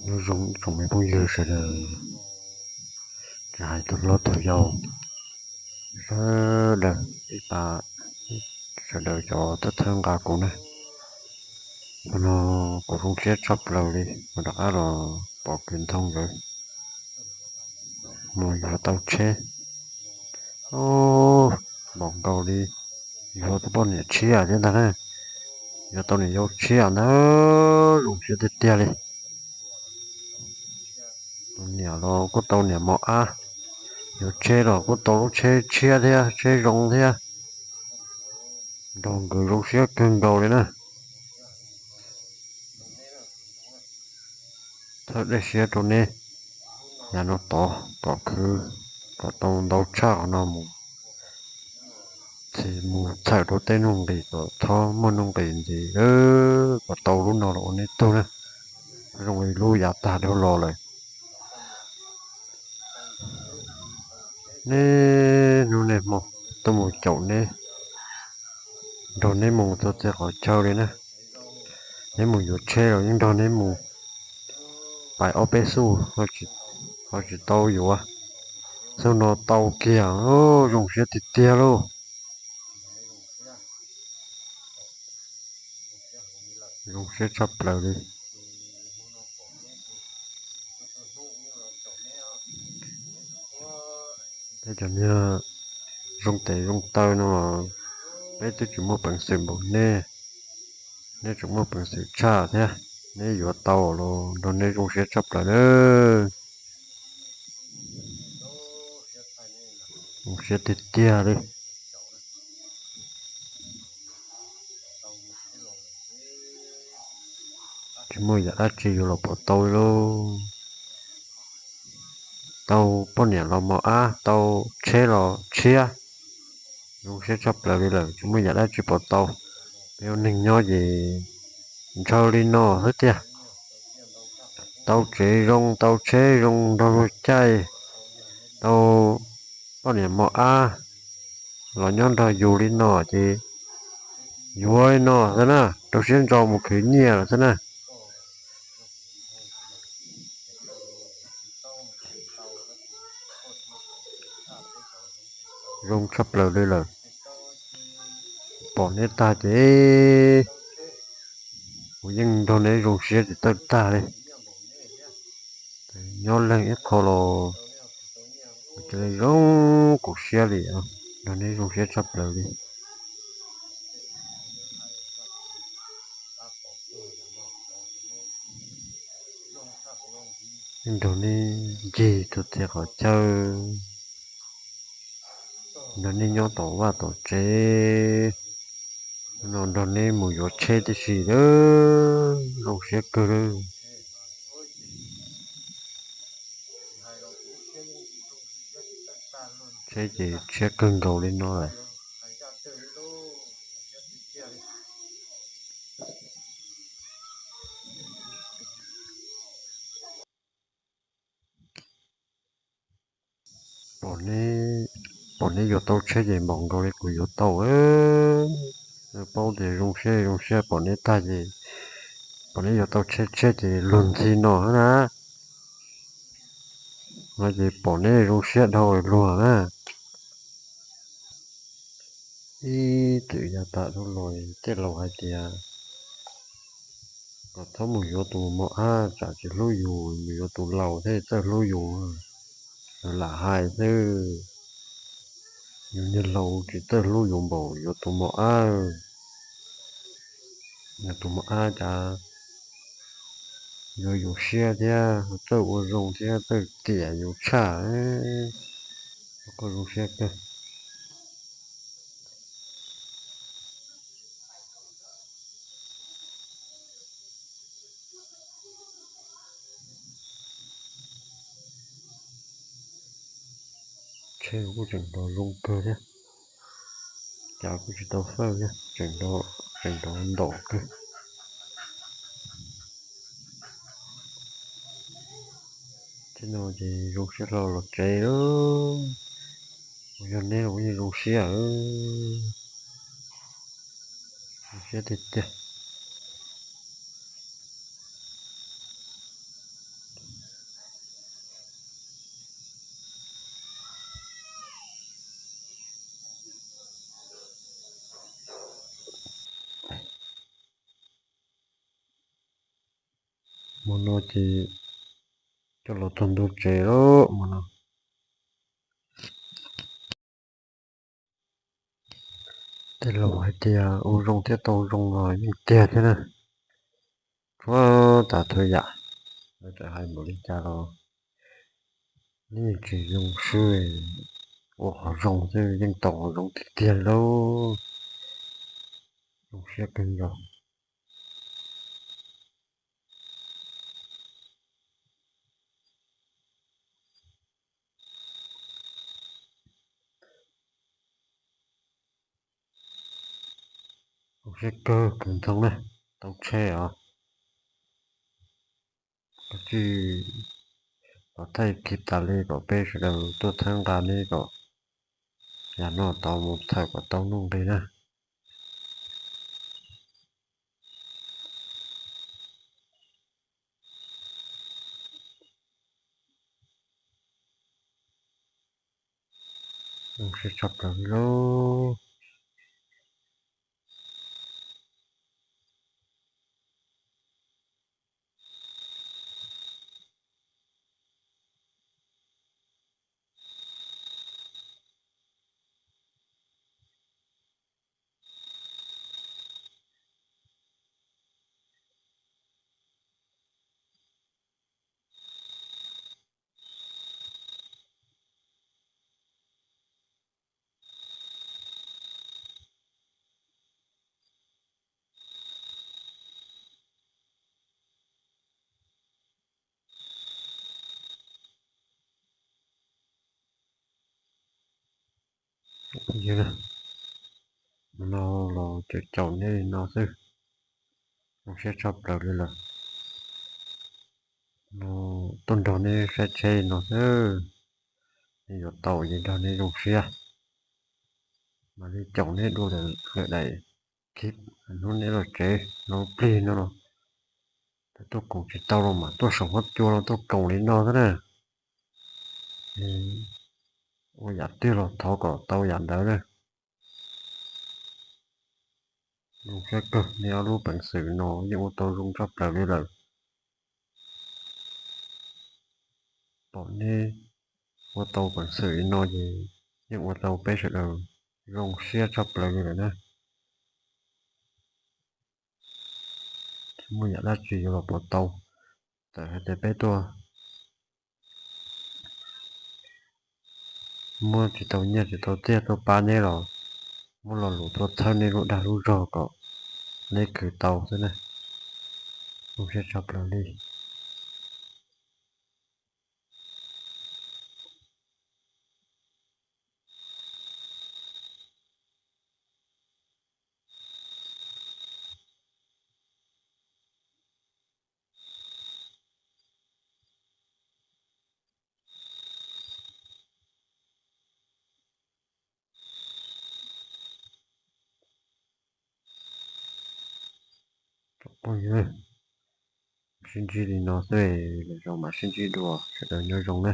Nyob zoo ib tsoom me phooj ywg sawv daws, tsis hais tus hlob tus yau, sawv daws ib pas, sawv daws cov thawj thawj nqa kuv na. Hnub no kuv zoo siab tshaj plaws li, kuv rov qab los pom kwv Ntxhoo nkawd mus yuav tau tsheb. Npaum nkaus li yuav tau poj niam tshiab thiab ntag na, yuav tau niam yau tshiab ntag, zoo siab tiag tiag li. Tus niam los kuj tau niam mos ab, yuav tsheb los kuj tau lub tsheb tshiab thiab tsheb zoo thiab, nrog nkawd zoo siab kawg nkaus li na. Thawj dej siab rau neb, yav no tod kom khwv, kom tau ntau tshaj qhov no mus, txhim mus txhawm rau tej nuj nqis kom txhob muaj nuj nqis ntxiv, kom tau lub no los ua neb tug na, zoo li lub yav tag dhau los lawm. Neb hnub neb hmo tuaj mus caum neb, nrog neb mus txog txij qhov chaw li na. Neb mus yuav tsheb los yeej nrog neb mus, pais ob peb xuj ho tsis tau yuav, xuj no tau kiag, zoo siab tiag tiag lauj. Zoo siab tshaj plaws li. Peb cov niag zoo tes zoo taw no, peb twb tsis muaj peev xwm npaum neb, neb tseem muaj peev xwm tshaj thiab, neb yuav tau los nrog neb zoo siab tshaj plaws na. Zoo siab tiag tiag li. Tsis muaj yam dab tsi yuav los pom tau li lauj. Tau poj niam los mos ab, tau tsheb los tshiab, zoo siab tshaj plaws li lawm, tsis muaj yam dab tsi pom tau. Peb ua neeg nyob ces ntshaw li no xwb tiag. Tau tsev zoo, tau tsheb zoo nrog luag caij, tau poj niam mos ab los nyob nrog yus li no ces yuav li no xwb na, rau siab ntso mus khwv nyiaj lawm xwb na. Zoo tshaj plaws li lawm. Pom neb tag ces kuv yeej nrog neb zoo siab tsis txawj tag li. Nyob leej ib qho los kuv cia li zoo, kuv siab li, nrog neb zoo siab tshaj plaws li. Nrog neb ncig txog txhia qhov chaw, nrog neb nyob tom vaj tom tsev, no nrog neb mus yuav tsheb tib si lawm, zoo siab kawg lawm. Tsheb ces tshiab kawg nkaus li no lawm. Pom neb yuav tau tsheb ces npaum nkaus li kuv yuav tau. Paub tias zoo siab zoo siab pom neb tag ces, pom neb yuav tau tsheb tshiab ces luag ntxhi no na. No ces pom neb zoo siab dhau luag na. Ib txwm yav tas dhau los tej laus hais tias kom txhob mus yuav tus mos ab tsam tsis hlub yus, mus yuav tus laus thiaj txawj hlub yus. Lawv lam hais xwb, yus niag laus tsis txawj hlub yus npaum yuav tus mos ab. Yus tus mos ab cas yuav yus siab thiab txawj ua zoo thiab txawj tiam yus tshaj. Koj zoo siab kawg. Tsheb kuj tseem nrov zoo kawg thiab, cas kuj tsis tau fawj thiab, tseem nrov ntaum kawg. Tsheb no ces zoo siab hlo los tsev lawm. Kuv yog neb los kuv yeej zoo siab, zoo siab tiag tiag. Hmo no ces coj los txog ntua tsev lawm hmo no. Tej laus hais tias ua zoo thiaj tau zoo los yeej tiag thiab na. Txhua tas txhua yam, lawv txawm hais npaum li cas los neb yeej tsis zoo swb, ua qhov zoo xwb yeej tau qhov zoo tiag tiag li lauj. Zoo siab kawg nkaus. Zoo siab kawg kawg ntxhoo na, tau tsheb os. Koj tsis los thaij clip tas li kom peb sawv daws tuaj txhawb nqa neb kom yam no tau mus txhawm kom tau nuj nqis na. Zoo siab tshaj plaws li lauj. Yog no los caum caum neb li no xwb, zoo siab tshaj plaws li lawm. No tuaj nrog neb saib tsheb li no xwb, neb yuav tau ces nrog neb zoo siab. Mam li caum neb dua lawm daim clip hnub neb los tsev los plig no los, tuaj koom tsis tau los mas tuaj saum huab cua los tuaj koom li no xwb na. Ua yam twg los thov kom tau yam ntawd na. Zoo siab kawg, neb ob lub peev xwm no yeej ua tau zoo tshaj plaws li lawm. Pom neb ua tau peev xwm li no ces yeej ua tau peb sawv daws zoo siab tshaj plaws li lawm na. Tsis muaj yam dab tsi yuav los pov tau, txawm hais tias peb tuaj muab tsis tau nyiaj tsis tau txiaj tuaj pab neb los muab lo lus tuaj txhawb neb lub dag lub zog kom neb khwv tau xwb na. Zoo siab tshaj plaws li. Phooj ywg, sib ntsib li no xwb, lwm zaus mam sib ntsib dua, sawv daws nyob zoo na.